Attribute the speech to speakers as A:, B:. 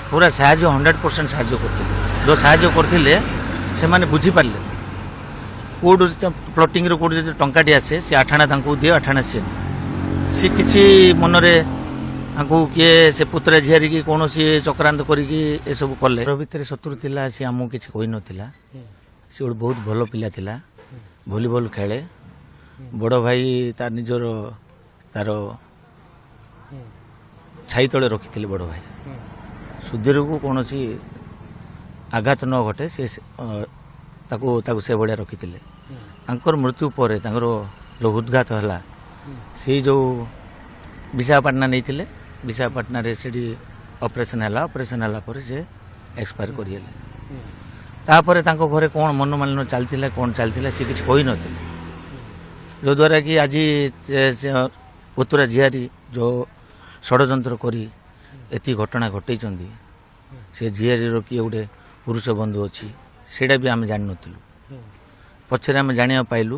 A: ପୁରା ସାହାଯ୍ୟ, 100% ସାହାଯ୍ୟ କରିଥିଲେ। ଯେଉଁ ସାହାଯ୍ୟ କରିଥିଲେ, ସେମାନେ ବୁଝିପାରିଲେ କେଉଁଠୁ ପ୍ଲଟିଂରୁ କେଉଁଠୁ ଯଦି ଟଙ୍କାଟି ଆସେ, ସେ ଆଠାଣା ତାଙ୍କୁ ଦିଏ, ଆଠାଣା ସିଏ ନିଏ। ସେ କିଛି ମନରେ ତାଙ୍କୁ କିଏ ସେ ପୁତୁରା ଝିଆରୀ କି କୌଣସି ଚକ୍ରାନ୍ତ କରିକି ଏସବୁ କଲେ। ଘର ଭିତରେ ଶତ୍ରୁ ଥିଲା, ସେ ଆମକୁ କିଛି କହିନଥିଲା। ସେ ଗୋଟେ ବହୁତ ଭଲ ପିଲା ଥିଲା, ଭଲିବଲ ଖେଳେ। ବଡ଼ ଭାଇ ତାର ନିଜର ତାର ଛାଇ ତଳେ ରଖିଥିଲେ। ବଡ଼ ଭାଇ ସୁଧୀରକୁ କୌଣସି ଆଘାତ ନ ଘଟେ, ସେ ତାକୁ ତାକୁ ସେଭଳିଆ ରଖିଥିଲେ। ତାଙ୍କର ମୃତ୍ୟୁ ପରେ ତାଙ୍କର ଯେଉଁ ହୃଦଘାତ ହେଲା, ସେଇ ଯେଉଁ ବିଶାଖାପାଟଣା ନେଇଥିଲେ, ବିଶାଖାପାଟଣାରେ ସେଠି ଅପରେସନ୍ ହେଲା। ଅପରେସନ୍ ହେଲା ପରେ ସେ ଏକ୍ସପାୟାର କରିଗଲେ। ତାପରେ ତାଙ୍କ ଘରେ କ'ଣ ମନୋମାଳିନ୍ୟ ଚାଲିଥିଲା, କ'ଣ ଚାଲିଥିଲା, ସେ କିଛି କହିନଥିଲେ। ଯଦ୍ୱାରା କି ଆଜି ସେ ପୁତୁରା ଝିଆରୀ ଯେଉଁ ଷଡ଼ଯନ୍ତ୍ର କରି ଏତିକି ଘଟଣା ଘଟେଇଛନ୍ତି। ସେ ଝିଆରୀର କିଏ ଗୋଟେ ପୁରୁଷ ବନ୍ଧୁ ଅଛି, ସେଇଟା ବି ଆମେ ଜାଣିନଥିଲୁ। ପଛରେ ଆମେ ଜାଣିବାକୁ ପାଇଲୁ।